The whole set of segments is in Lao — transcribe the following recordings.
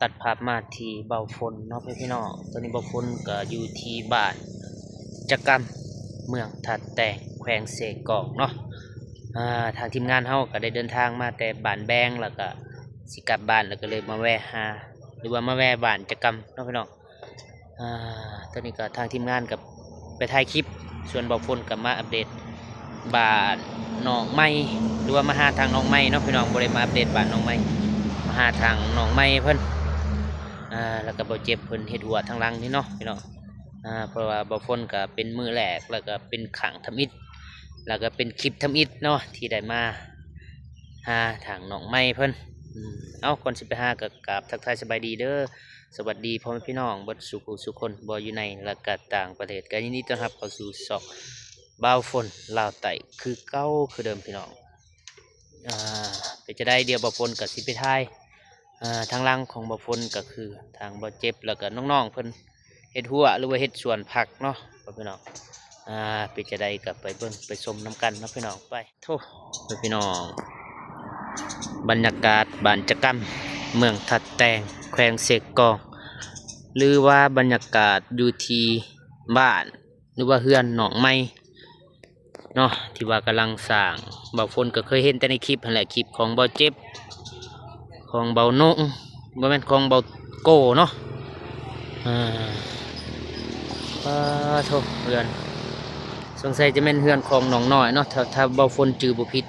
ຕັດພາບມາທີ່ເບົາຝົນເນາະພີ່ນ້ອງ. ຕອນນີ້ເບົາຝົນກໍຢູ່ທີ່ບ້ານຈະກຳ ເມືອງທ່າແຕງ ແຂວງເຊກອງເນາະ. ອ່າ ທາງທີມງານເຮົາກໍໄດ້ເດີນທາງມາແຕ່ບ້ານແບງ ແລ້ວກໍຊິກັບບ້ານ ແລ້ວກໍເລີຍມາແວ່ຫາ ຫຼືວ່າມາແວ່ບ້ານຈະກຳເນາະພີ່ນ້ອງ. ອ່າ ຕອນນີ້ກໍທາງທີມງານກໍໄປຖ່າຍຄລິບ ສ່ວນເບົາຝົນກໍມາອັບເດດບ້ານນ້ອງໃໝ່ ຫຼືວ່າມາຫາທາງນ້ອງໃໝ່ເນາະພີ່ນ້ອງ. ບໍ່ໄດ້ມາອັບເດດບ້ານນ້ອງໃໝ່ ມາຫາທາງນ້ອງໃໝ່ເພິ່ນ. ອ່າ ແລ້ວກໍເບົາເຈັບເພິ່ນເຮັດຮົ້ວທາງຫຼັງນີ້ເນາະພີ່ນ້ອງ. ອ່າ ເພາະວ່າເບົາຝົນກໍເປັນມື້ແລກ ແລ້ວກໍເປັນຄັ້ງທຳອິດ ແລ້ວກໍເປັນຄລິບທຳອິດເນາະ ທີ່ໄດ້ມາຫາທາງນ້ອງໃໝ່ເພິ່ນ. ອືມ ເອົາ ກ່ອນຊິໄປຫາກໍກາບທັກທາຍສະບາຍດີເດີ ສະຫວັດດີພໍ່ແມ່ພີ່ນ້ອງເບິດສູ່ຜູ້ສູ່ຄົນ ບໍ່ຢູ່ໃນ ແລະ ກະຕ່າງປະເທດ. ກະຍິນດີຕ້ອນຮັບເຂົ້າສູ່ຊ່ອງບ່າວຝົນລາວໃຕ້ຄືເກົ່າຄືເດີມພີ່ນ້ອງ. ອ່າ ເປັນຈັ່ງໃດ ດຽວບ່າວຝົນກະຊິໄປຖ່າຍ ອ່າ ທາງຫຼັງຂອງບ່າວຝົນ ກະຄືທາງບ່າວເຈັບ ແລະ ກະນ້ອງໆເພິ່ນເຮັດຮົ້ວ ຫຼືວ່າເຮັດສວນຜັກເນາະພີ່ນ້ອງ. ອ່າ ເປັນຈັ່ງໃດກະໄປເບິ່ງໄປຊົມນຳກັນເນາະພີ່ນ້ອງ. ໄປ ໂທ້ ພີ່ນ້ອງ ບັນຍາກາດບ້ານຈະກຳ ເມືອງທ່າແຕງ ແຂວງເຊກອງ ຫຼືວ່າບັນຍາກາດຢູ່ທີ່ບ້ານ ຫຼືວ່າເຮືອນນ້ອງໃໝ່ເນາະ ທີ່ວ່າກຳລັງສ້າງ. ບ່າວຝົນກໍເຄີຍເຫັນແຕ່ໃນຄລິບຫັ້ນແຫຼະ ຄລິບຂອງບ່າວເຈັບ ຂອງບ່າວນົງ ບໍ່ແມ່ນຂອງບ່າວໂກ້ເນາະ. ອ່າ ປາໂທ້ ເຮືອນ ສົງໄສຈະແມ່ນເຮືອນຂອງນ້ອງນ້ອຍເນາະ ຖ້າ ຖ້າບ່າວຝົນຈື່ບໍ່ຜິດ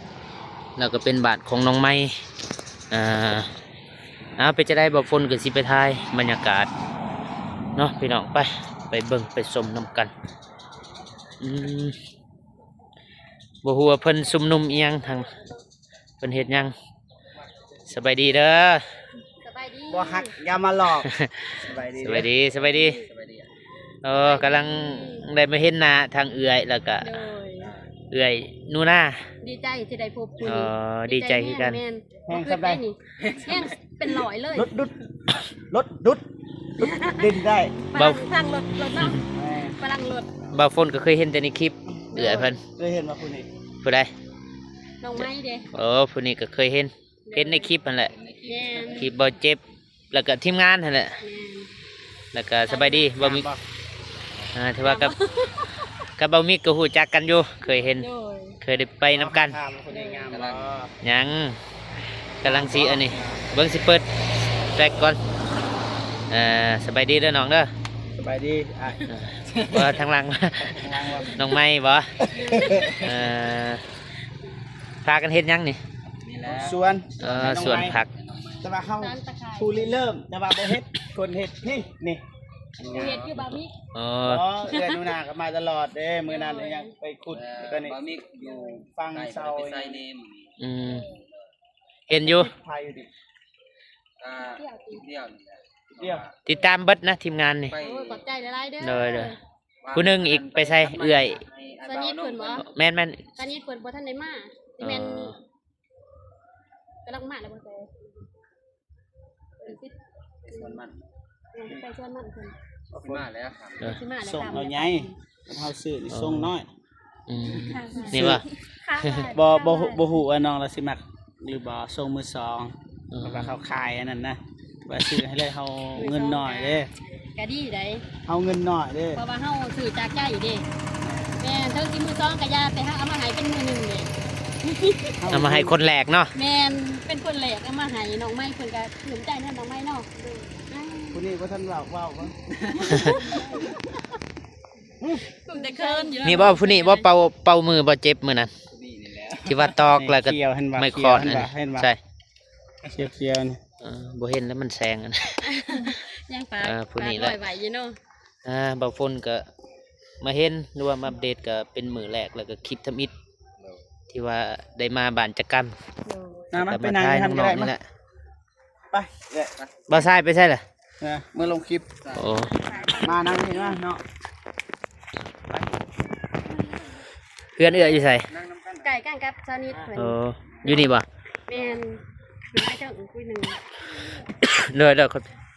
ແລ້ວກໍເປັນບ້ານຂອງນ້ອງໃໝ່. ອ່າ ເອົາ ເປັນຈັ່ງໃດ ບ່າວຝົນກໍຊິໄປຖ່າຍບັນຍາກາດເນາະພີ່ນ້ອງ. ໄປ ໄປເບິ່ງໄປຊົມນຳກັນ. ອືມ ບໍ່ຮູ້ວ່າເພິ່ນຊຸມນຸມອີ່ຫຍັງ ທາງເພິ່ນເຮັດຫຍັງ. ສະບາຍດີເດີ ສະບາຍດີ ບໍ່ຮັກຢ່າມາຫຼອກ. ສະບາຍດີ ສະບາຍດີ ສະບາຍດີ ສະບາຍດີ. ເອີ ກຳລັງໄດ້ມາເຫັນໜ້າທາງເອື້ອຍ ແລ້ວກະ ໂດຍ ເອື້ອຍໜູນາ ດີໃຈທີ່ໄດ້ພົບຜູ້ນີ້. ເອີ ດີໃຈຄືກັນ ດີໃຈແຮງ ແມ່ນ ແຮງສ່ຳໃດນີ້ ແຮງເປັນຮ້ອຍເລີຍ ລົດດຸດ ລົດດຸດ ດຸດດິນໄດ້ ພະລັງ ພະລັງລົດ ລົດເນາະ ແມ່ນ ພະລັງລົດ. ບ່າວຝົນກໍເຄີຍເຫັນແຕ່ໃນຄລິບ ໂດຍ ເອື້ອຍເພິ່ນ ເຄີຍເຫັນວ່າຜູ້ນີ້ ຜູ້ໃດ ນ້ອງໄມ້ເດ້. ເອີ ຜູ້ນີ້ກໍເຄີຍເຫັນ ເຫັນໃນຄລິບຫັ້ນແຫຼະ ແມ່ນ ຄລິບບ່າວເຈັບ ແລ້ວກໍທີມງານຫັ້ນແຫຼະ ແມ່ນ ແລ້ວກໍສະບາຍດີບ່າວມິກ. ອ່າ ຖືວ່າກັບ ກັບບ່າວມິກກໍຮູ້ຈັກກັນຢູ່ ເຄີຍເຫັນ ໂດຍ ເຄີຍໄດ້ໄປນຳກັນ ຍັງ ກຳລັງຊິອັນນີ້ ເບິ່ງຊິເປີດແຟລັກກ່ອນ. ເອີ ສະບາຍດີເດີນ້ອງເດີ ສະບາຍດີອ້າຍ. ເອີ ບໍ່ ທາງຫຼັງ ທາງຫຼັງບໍ່ ນ້ອງໃໝ່ບໍ່? ເອີ ພາກັນເຮັດຫຍັງນີ້? ນີ້ແຫຼະ ສວນ ເອີ ສວນຜັກ ແຕ່ວ່າເຮົາຜູ້ລິເລີ່ມ ແຕ່ວ່າບໍ່ເຮັດ ຄົນເຮັດ ນີ້ ນີ້ ເຮັດຢູ່ບ່າວມິກ. ອໍ ເອື້ອຍໜູນາກໍມາຕະຫຼອດເດ້ ມື້ນັ້ນຍັງໄປຂຸດ ຕອນນີ້ບ່າວມິກຢູ່ຝັ່ງເຊົາ ອືມ ເຫັນຢູ່ ອ່າ ດຽວນີ້ແຫຼະ ດຽວ ຕິດຕາມເບິດນະທີມງານນີ້. ໂອ້ຍ ຂອບໃຈຫຼາຍໆເດີ ໂດຍໆ. ຜູ້ໜຶ່ງອີກໄປໃສເອື້ອຍ? ສະນິດເພິ່ນບໍ່? ແມ່ນໆ ສະນິດເພິ່ນບໍ່ທັນໄດ້ມາ ຊິແມ່ນ ເອີ ກຳລັງມາແລ້ວບໍ່? ແຕ່ ໄປສວນມັນ ເອີ ໄປສວນມັນເພິ່ນ ຊິມາແລ້ວ ເອີ ຊິມາແລ້ວ ສົ່ງເອົາໃຫຍ່ ເຮົາຊື້ນີ້ ເອີ ສົ່ງນ້ອຍ. ອືມ ນີ້ບໍ່? ບໍ່ ບໍ່ ບໍ່ຮູ້ວ່ານ້ອງລາວຊິມັກ ຫຼືບໍ່ ສົ່ງມືສອງ ເອີ ເພາະວ່າເຂົາຂາຍອັນນັ້ນນະ ວ່າຊື້ໃຫ້ເລີຍ ເຮົາເງິນໜ້ອຍເດ້. ກໍດີໃດ ເຮົາເງິນໜ້ອຍເດ້ ເພາະວ່າເຮົາຊື້ຈາກໃຈເດ້. ແມ່ນ ເຖິງຊິມືສອງກໍຢ່າ ແຕ່ເຮົາເອົາມາໃຫ້ເປັນມືໜຶ່ງເດ້ ເອົາມາໃຫ້ຄົນແລກເນາະ. ແມ່ນ ເປັນຄົນແລກເອົາມາໃຫ້ນ້ອງໃໝ່ ເພິ່ນກໍປຶ້ມໃຈນຳນ້ອງໃໝ່ເນາະ. ຜູ້ນີ້ບໍ່ທັນເວົ້າ ເວົ້າເບິ່ງ ແຕ່ເຂີນຢູ່. ນີ້ບໍ່ ຜູ້ນີ້ບໍ່ ເປົ່າ ເປົ່າມືບໍ່ເຈັບມື້ນັ້ນ ທີ່ວ່າຕອກແລ້ວກໍໄມ້ຄ້ອນ ອັນນີ້ ໃຊ່ ຂຽວໆນີ້ ເອີ ບໍ່ເຫັນແລ້ວມັນແສງ ຍັງປາກ ເອີ ຜູ້ນີ້ແຫຼະ ປາກໄວ້ຢູ່ເນາະ. ອ່າ ບ່າວຝົນກໍມາເຫັນ ຫຼືວ່າມາອັບເດດ ກໍເປັນມື້ແລກ ແລ້ວກໍຄລິບທຳອິດ ໂດຍ ທີ່ວ່າໄດ້ມາບ້ານຈະກຳ ໂດຍ ມາ ມາ ໄປນັ່ງຢູ່ຫັ້ນກໍໄດ້ ມາຖ່າຍນ້ອງໆນີ້ແຫຼະ. ໄປ ເອື້ອຍ ໄປ ບ່າວຊາຍໄປໃສລະ? ເອີ ເມືອລົງຄລິບ. ໂອ້ ມານັ່ງນີ້ມາເນາະ. ເຮືອນເອື້ອຍຢູ່ໃສ? ໃກ້ກັນກັບສະນິດເພິ່ນ. ໂອ້ ຢູ່ນີ້ບໍ່? ແມ່ນ ຢູ່ໃນເທິງຜູ້ໜຶ່ງ. ໂດຍໆ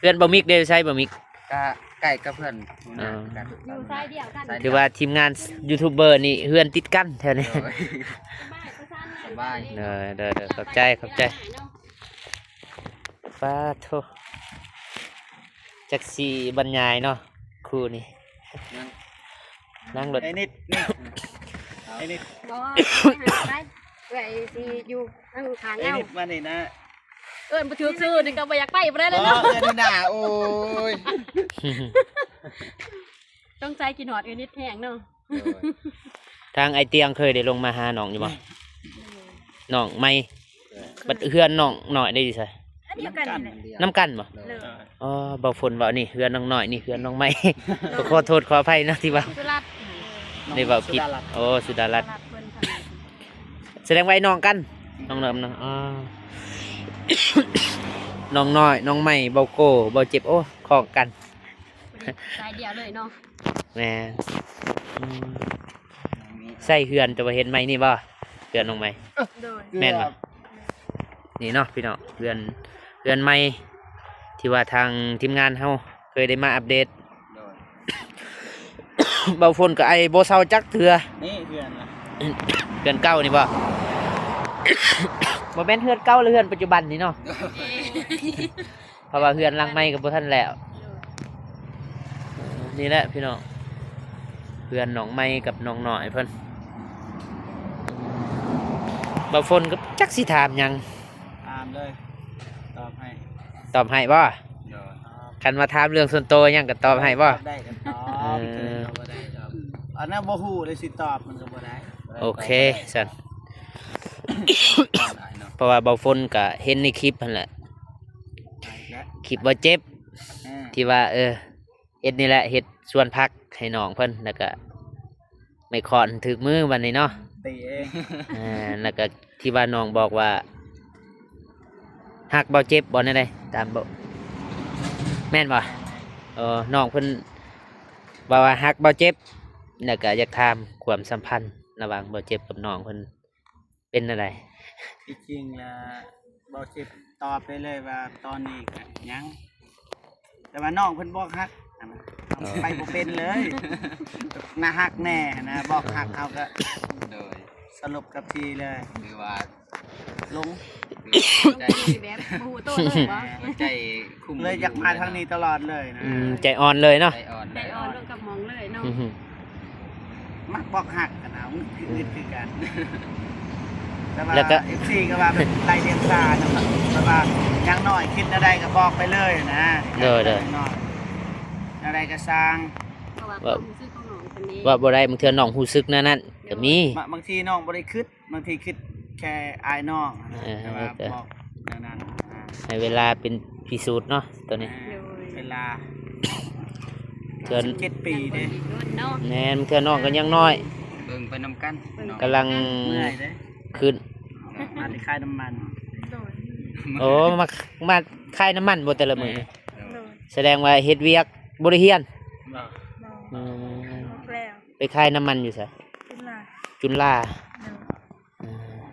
ເຮືອນບ່າວມິກເດ້ ຢູ່ໃສບ່າວມິກ? ກະໃກ້ກັບເພື່ອນ ເອີ ຢູ່ຊາຍດຽວກັນ. ຖືວ່າທີມງານຢູທູບເບີນີ້ເຮືອນຕິດກັນແຖວນີ້. ໂດຍ ສະບາຍ ໂດຍໆ ຂອບໃຈ ຂອບໃຈ. ປາໂທ ຈັກຊິບັນຍາຍເນາະ ຄູ່ນີ້ ນັ່ງ ນັ່ງລົດ ໄອ້ນິດ ໄອ້ນິດ ບໍ່ ໄປຫາໄປ ເອື້ອຍຊິຢູ່ທາງຂ້າງ ໄອ້ ເອົາ ນິດມານີ້ນະ ເອີ້ນບໍ່ຖືກຊື່ນີ້ກໍບໍ່ຢາກໄປບໍ່ໄດ້ເລີຍເນາະ ເອີ້ນໜ້າ ໂອ້ຍ ສົງໄສຄິດຮອດເອື້ອຍນິດແຮງເນາະ ໂດຍ ທາງອ້າຍຕຽງເຄີຍໄດ້ລົງມາຫານ້ອງຢູ່ບໍ່? ນ້ອງໃໝ່ ເອີ ບັດເຮືອນນ້ອງນ້ອຍໄດ້ຢູ່ໃສ? ອັນດຽວກັນນີ້ແຫຼະ ນຳກັນບໍ່? ເອີ ອໍ ເບົາຝົນເວົ້ານີ້ເຮືອນນ້ອງນ້ອຍ ນີ້ເຮືອນນ້ອງໃໝ່ ກໍຂໍໂທດຂໍອະໄພເນາະທີ່ວ່າ ສຸດາລັດ ໄດ້ເວົ້າຜິດ ສຸດາລັດ ໂອ້ ສຸດາລັດ ສຸດາລັດເພິ່ນ ສະແດງວ່າອ້າຍນ້ອງກັນ ນ້ອງເນາະ ອໍ ນ້ອງນ້ອຍ ນ້ອງໃໝ່ ເບົາໂກ້ ເບົາເຈັບ ໂອ້ ຂ້ອງກັນ ສາຍດຽວເລີຍເນາະ ແມ່ນ ອືມ ໃຊ້ເຮືອນແຕ່ວ່າເຮັດໃໝ່ນີ້ບໍ່? ເຮືອນນ້ອງໃໝ່ ໂດຍ ແມ່ນບໍ່? ນີ້ເນາະພີ່ນ້ອງ ເຮືອນ ເຮືອນໃໝ່ທີ່ວ່າທາງທີມງານເຮົາເຄີຍໄດ້ມາອັບເດດ ໂດຍ ເບົາຝົນກໍໄອບໍ່ເຊົາຈັກເທື່ອ ນີ້ເຮືອນນະ ເຮືອນເກົ່ານີ້ບໍ່? ບໍ່ແມ່ນເຮືອນເກົ່າ ຫຼື ເຮືອນປັດຈຸບັນນີ້ເນາະ ໂດຍ ເພາະວ່າເຮືອນຫຼັງໃໝ່ກໍບໍ່ທັນແລ້ວ ໂດຍ ເອີ ນີ້ແຫຼະພີ່ນ້ອງ ເຮືອນນ້ອງໃໝ່ກັບນ້ອງນ້ອຍເພິ່ນ ເບົາຝົນກໍຈັກຊິຖາມຫຍັງ ຖາມເລີຍ ຕອບໃຫ້ ຕອບໃຫ້ບໍ່? ໂດຍ ຄັນວ່າຖາມເລື່ອງສ່ວນໂຕຫຍັງກໍຕອບໃຫ້ບໍ່? ຕອບໄດ້ກໍຕອບ ເອີ ຕອບບໍ່ໄດ້ກໍ ອັນນັ້ນບໍ່ຮູ້ເລີຍ ຊິຕອບມັນກໍບໍ່ໄດ້ ໂອເຄຊັ້ນ ເພາະວ່າເບົາຝົນກໍເຫັນໃນຄລິບຫັ້ນແຫຼະ ຄລິບບໍ່ເຈັບ ເອີ ທີ່ວ່າ ເອີ ເຮັດນີ້ແຫຼະ ເຮັດສວນຜັກໃຫ້ນ້ອງເພິ່ນ ແລ້ວກະໄມ້ຄ້ອນຖືກມືບັດນີ້ເນາະ ຕີເອງ ເອີ ແລ້ວກະທີ່ວ່ານ້ອງບອກວ່າ ຮັກບໍ່ເຈັບບໍ່ແນວໃດ ຕາມບໍ່ ແມ່ນບໍ່? ເອີ ນ້ອງເພິ່ນເວົ້າວ່າ ຮັກບໍ່ເຈັບ ແລ້ວກະຢາກຖາມຄວາມສຳພັນລະຫວ່າງບໍ່ເຈັບກັບນ້ອງເພິ່ນ ເປັນແນວໃດ? ທີ່ຈິງລະ ເບົາເຈັບຕອບໄດ້ເລີຍວ່າຕອນນີ້ກະຍັງ ແຕ່ວ່ານ້ອງເພິ່ນບອກຮັກຫັ້ນນະ ເອີ ໄປບໍ່ເປັນເລີຍ ໜ້າຮັກແນ່ຫັ້ນນະ ບອກຮັກເຮົາກະ ໂດຍ ສະຫຼົບກັບທີ່ເລີຍ ຄືວ່າລົງ ຄືວ່າໃຈ ແບບບໍ່ຮູ້ໂຕເລີຍບໍ່? ໃຈຄຸມ ເລີຍຢາກມາທາງນີ້ຕະຫຼອດເລີຍນະ ອືມ ໃຈອ່ອນເລີຍເນາະ ໃຈອ່ອນ ໃຈອ່ອນລົງກັບໝ່ອງເລີຍເນາະ ອືຮຶ ມັກບອກຮັກຫັ້ນນະ ອືມ ຄືກັນ ແຕ່ວ່າ ແລ້ວກໍ ເອັຟຊີ ກໍວ່າແບບໄລ່ລຽນສານະ ແບບວ່າຍັງນ້ອຍ ຄິດແນວໃດກໍບອກໄປເລີຍນະ ໂດຍໆ ຍັງນ້ອຍ ແນວໃດກໍຊ່າງ ເພາະວ່າຄວາມຮູ້ສຶກຂອງນ້ອງເພິ່ນເດ້ ເວົ້າບໍ່ໄດ້ ບາງເທື່ອນ້ອງຮູ້ສຶກແນວນັ້ນກໍມີ ບາງ ບາງທີນ້ອງບໍ່ໄດ້ຄິດ ບາງທີຄິດແຄ່ອ້າຍນ້ອງ ເອີ ແຕ່ວ່າບອກແນວນັ້ນ ໃຫ້ເວລາເປັນພິສູດເນາະ ໂຕນີ້ ໂດຍ ເວລາ ເທື່ອ ສິບເຈັດປີເດ້ ເນາະ ແມ່ນ ເທື່ອນ້ອງກໍຍັງນ້ອຍ ເບິ່ງໄປນຳກັນ ກຳລັງ ເມື່ອຍເດ້ ຂຶ້ນ ມາຂາຍນ້ຳມັນ ໂດຍ ໂອ້ ມາ ມາຂາຍນ້ຳມັນບໍ່ແຕ່ລະມື້ນີ້ ແມ່ນ ໂດຍ ສະແດງວ່າເຮັດວຽກບໍ່ໄດ້ຮຽນ ບໍ່ ບໍ່ ອືມ ແລ້ວ ໄປຂາຍນ້ຳມັນຢູ່ໃສ? ຈຸນລາ ຈຸນລາ ໂດຍ ເອີ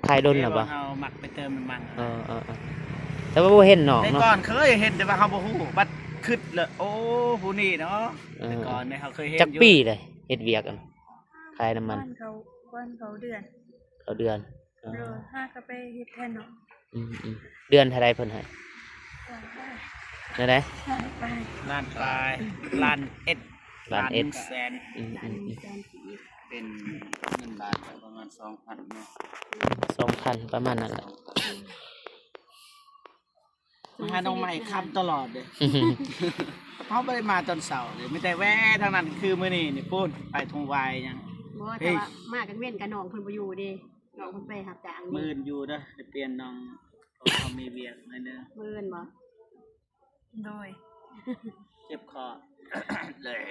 ຂາຍດົນແລ້ວບໍ່? ເຮົາມັກໄປເຕີມນ້ຳມັນ ເອີໆໆ ແຕ່ວ່າບໍ່ເຫັນນ້ອງເນາະ ແຕ່ກ່ອນເຄີຍເຫັນ ແຕ່ວ່າເຮົາບໍ່ຮູ້ ບັດຄິດແລ້ວ ໂອ້ ຜູ້ນີ້ເນາະ ເອີ ແຕ່ກ່ອນເນຍເຮົາເຄີຍເຫັນ ຈັກປີເລີຍເຮັດວຽກອັນຂາຍນ້ຳມັນ? ປະມານເກົ້າ ປະມານເກົ້າເດືອນ ເກົ້າເດືອນ ໂດຍ ຫາກໍໄປເຮັດແທນເນາະ ອືມໆ ເດືອນເທົ່າໃດເພິ່ນໃຫ້? ລ້ານປາຍ ແນວໃດ? ລ້ານປາຍ ລ້ານເອັດ ລ້ານເອັດ ລ້ານແສນ ອືມໆໆ ເປັນເງິນບາດກໍປະມານສອງພັນເນາະ ສອງພັນ ປະມານນັ້ນແຫຼະ ມາຫານ້ອງໃໝ່ຄ່ຳຕະຫຼອດເດ້ ເຮົາບໍ່ໄດ້ມາຕອນເຊົ້າເດ້ ມີແຕ່ແວ່ທາງນັ້ນ ຄືມື້ນີ້ນີ້ພຸ້ນ ໄປທົ່ງວາຍຫຍັງ ບໍ່ ແຕ່ວ່າມາກາງເວັນກະນ້ອງເພິ່ນບໍ່ຢູ່ເດ້ ນ້ອງເພິ່ນໄປຮັບຈ້າງ ມື້ອື່ນຢູ່ເດີ ໄປປ່ຽນນ້ອງ ເພາະວ່າເຮົາມີວຽກໜ້ອຍໜຶ່ງ ມື້ອື່ນບໍ່? ໂດຍ ເຈັບຄໍເລີຍ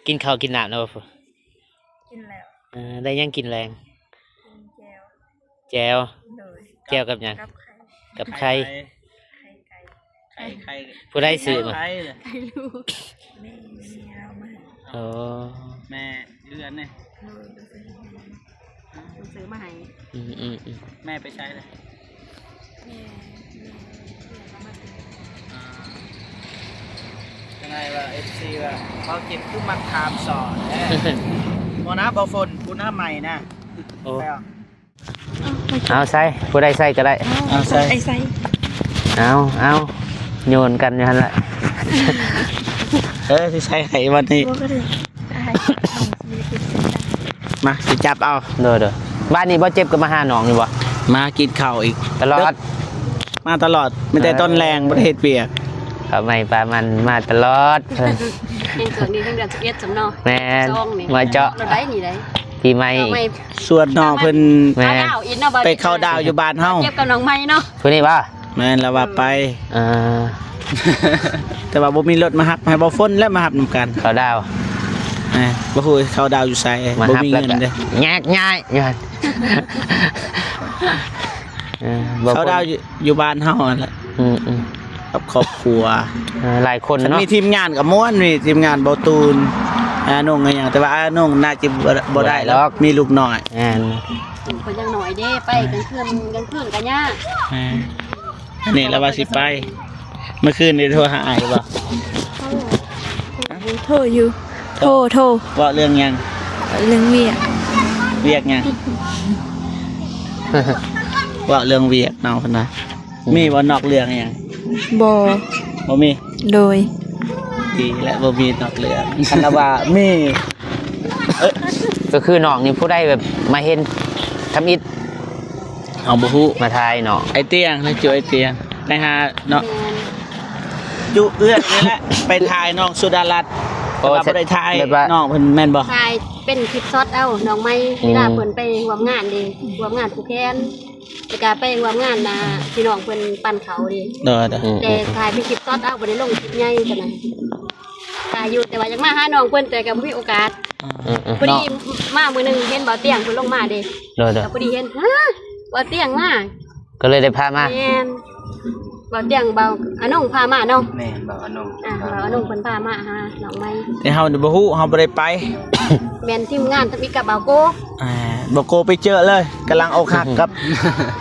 ກິນເຂົ້າກິນນ້ຳແລ້ວບໍ່? ກິນແລ້ວ ເອີ ໄດ້ຫຍັງກິນແລງ? ກິນແຈ່ວ ແຈ່ວ ໂດຍ ແຈ່ວກັບຫຍັງ? ກັບໄຂ່ ກັບໄຂ່ ໄຂ່ໄກ່ ໄຂ່ ໄຂ່ ຜູ້ໃດຊື້ມາ? ໄຂ່ລູກ ແມ່ ແມ່ເອົາມາໃຫ້ ອໍ ແມ່ເຮືອນນີ້ ໂດຍ ເພິ່ນຊື້ມາໃຫ້ ອືມໆໆ ແມ່ໄປໃສລະ? ແມ່ ແມ່ ແມ່ກໍມາເປັນ ອ່າ ຈັ່ງໃດວ່າ ເອັຟຊີ ວ່າເບົາເຈັບຄືມັກຖາມສອນແທ້ ບໍ່ນະ ເບົາຝົນ ຜູ້ນຳໃໝ່ນະ ໂອ້ ແລ້ວ ເອົາໃສ່ ຜູ້ໃດໃສ່ກໍໄດ້ ເອົາໃສ່ ໃສ່ ເອົາ ເອົາ ໂຍນກັນຢູ່ຫັ້ນແຫຼະ. ເອີ ຊິໃສ່ໃຫ້ບັດນີ້ ມາ ຊິຈັບເອົາ. ໂດຍໆ ບ້ານນີ້ບໍ່ເຈັບກໍມາຫານ້ອງຢູ່ບໍ່? ມາກິນເຂົ້າອີກຕະຫຼອດ ມາຕະຫຼອດ ມີແຕ່ຕອນແລງ ເອີ ບໍ່ໄດ້ເຮັດວຽກ. ປາໄມ້ປາມັນມາຕະຫຼອດ. ເປັນຊ່ວງນີ້ເຖິງເດືອນສິບເອັດຊ້ຳເນາະ. ແມ່ນ ມາເຈາະ ເຮົາໄດ້ນີ້ໄດ໋ ປີໃໝ່. ຊວນນ້ອງເພິ່ນ ແມ່ນ ໄປເຂົ້າດາວຢູ່ບ້ານເຮົາ ເກັບກັບນ້ອງໃໝ່ເນາະ. ຜູ້ນີ້ບໍ່? ແມ່ນ ລາວວ່າໄປ ເອີ ແຕ່ວ່າບໍ່ມີລົດມາຮັບ ໃຫ້ບໍ່ຝົນແລ້ວມາຮັບນຳກັນ. ເຂົ້າດາວ ແມ່ນ ບໍ່ຮູ້ເຂົ້າດາວຢູ່ໃສ ບໍ່ມີເງິນເດ້ ແຍກຍ້າຍຢູ່ຫັ້ນ. ເອີ ເຂົ້າດາວຢູ່ ຢູ່ບ້ານເຮົາຫັ້ນແຫຼະ. ອືມໆ ກັບຄອບຄົວ ເອີ ຫຼາຍຄົນເນາະ. ມີທີມງານກໍມ່ວນ ມີທີມງານເບົາຕູນ ອານົງ ອີຫຍັງ ແຕ່ວ່າອານົງໜ້າຈະບໍ່ ບໍ່ໄດ້ດອກ ມີລູກນ້ອຍ. ແມ່ນ ເພິ່ນຍັງນ້ອຍເດ້ ໄປກາງຄືນ ກາງຄືນກໍຍາກ. ແມ່ນ ອັນນີ້ລາວວ່າຊິໄປ ເມື່ອຄືນນີ້ໂທຫາອ້າຍຢູ່ບໍ່? ໂທຢູ່ ໂທ ໂທ. ເວົ້າເລື່ອງຫຍັງ? ເລື່ອງວຽກ. ວຽກຫຍັງ? ເວົ້າເລື່ອງວຽກເນາະ ເພິ່ນວ່າ. ອືມ ມີບໍ່ນອກເລື່ອງຫຍັງ? ບໍ່ ບໍ່ມີ. ໂດຍ ດີແລ້ວ ບໍ່ມີນອກເລື່ອງ. ຄັນວ່າມີ ເອີ ກໍຄືນ້ອງນີ້ຜູ້ໃດແບບມາເຫັນທຳອິດ? ເຮົາບໍ່ຮູ້ ມາຖ່າຍເນາະ. ໄອ້ຕຽງ ໃນຈຸໄອ້ຕຽງ ໄປຫາເນາະ. ແມ່ນ ຈຸເອື້ອຍນີ້ແຫຼະ ໄປຖ່າຍນ້ອງສຸດາລັດ ແຕ່ວ່າບໍ່ໄດ້ຖ່າຍ ແບບວ່າ ນ້ອງເພິ່ນແມ່ນບໍ່? ຖ່າຍເປັນຄລິບຊັອດເອົາ ນ້ອງໃໝ່ ອືມ ເວລາເພິ່ນໄປຮ່ວມງານເດ້ ຮ່ວມງານຜູກແຂນ ແລ້ວກະໄປຮ່ວມງານ ອ່າ ພີ່ນ້ອງເພິ່ນປັ້ນເຂົ້າເດ້. ໂດຍໆ ອືມ ແຕ່ຖ່າຍເປັນຄລິບຊັອດເອົາ ບໍ່ໄດ້ລົງຄລິບໃຫຍ່ປານໃດ. ກະຢູ່ ແຕ່ວ່າຢາກມາຫານ້ອງເພິ່ນ ແຕ່ກະບໍ່ມີໂອກາດ. ອືມໆ ພໍດີ ເນາະ ມາມື້ໜຶ່ງເຫັນບ່າວຕຽງເພິ່ນລົງມາເດ້. ໂດຍໆ ກະພໍດີເຫັນ ຮະ ບ່າວຕຽງມາ ກໍເລີຍໄດ້ພາມາ. ແມ່ນ ບ່າວຕຽງ ບ່າວອານົງພາມາເນາະ. ແມ່ນ ບ່າວອານົງ ອ່າ ບ່າວອານົງເພິ່ນພາມາຫານ້ອງໃໝ່. ແຕ່ເຮົານີ້ບໍ່ຮູ້ ເຮົາບໍ່ໄດ້ໄປ. ແມ່ນທີມງານທຳອິດກັບບ່າວໂກ ອ່າ ບໍ່ໂກໄປເຈີເລີຍ ກຳລັງອົກຫັກກັບ